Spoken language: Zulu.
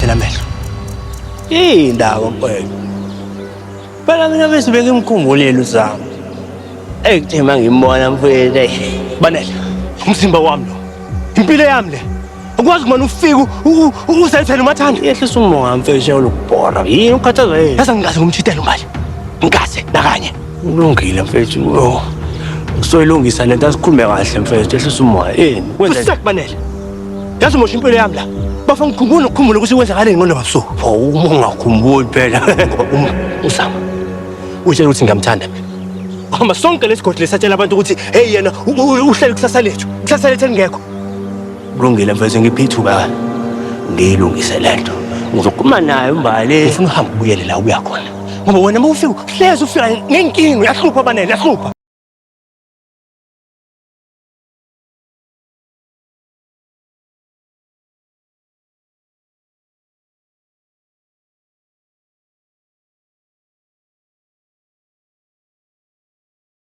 phela amehlo. Indaba mfethu. Phela mina bese bengimkhumbulile uZama. Eyi kuthe uma ngimbona mfethu eyi. Banele, umzimba wami lo. Impilo yami le. Ukwazi kumane ufike uzethele umathanda. Yehlisa umoya mfethu yolukubhora. Yini ukhathazwa yini? Yazi angikaze ngimthintele uMbali. Ngikaze nakanye. Kulungile mfethu. Oh. Soyilungisa lento asikhulume kahle mfethu. Yehlisa umoya. Yini? Kwenza Banele. Yazi umosha impilo yami la. Bafa ngikhumbula nokukhumbula ukuthi kwenzakaleni ngonoba busuku. Pho uma ungakhumbuli phela ngoba uma uzama utshela ukuthi ngiyamthanda mina. Hamba sonke lesigodi lesatshela abantu ukuthi hey yena uhlele kusasa lethu. Kusasa lethu elingekho. Kulungile mfethu ngiphe ithuba ngiyilungise lento. Ngizokhuluma naye uMbali. Ngifuna uhambe ubuyele la ubuya khona. Ngoba wena uma ufika hlezi ufika ngenkinga uyahlupha Banele uyahlupha.